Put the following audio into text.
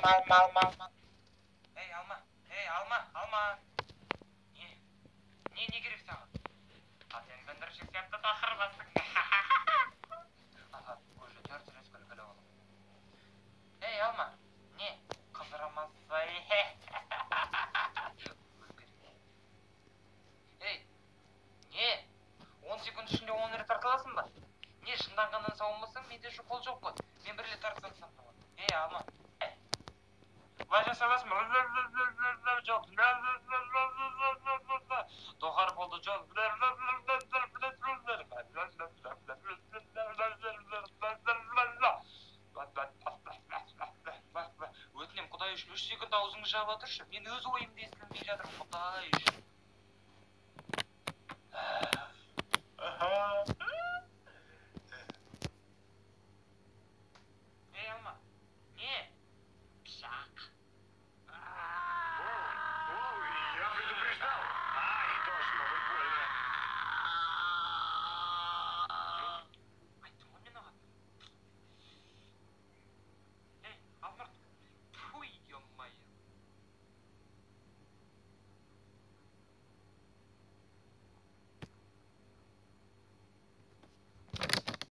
Алма, алма, алма, алма. Ей, алма, ей, алма, алма. Не? Не, не керек саған? А сен бүлдіршік сияқты тақырбасың. Аха, уже төрт рет күлкілі болды. Ей, алма, не? Қызырамасай. Ей, не? 10 секунд ішінде 10 рет тарта аласың ба? Не, шынданғаннан сауынбасаң, менде қол жоқ қой. Мен бір рет тартсам болады. Ей, алма. Былай жасай аласың ба? Жоқ. Доғар болды, жоқ. Өтінем, Құдай үшін 3 секунд аузыңды жаба тұршы. Мен өз ойымды естілмей жатырмын, Құдай үшін.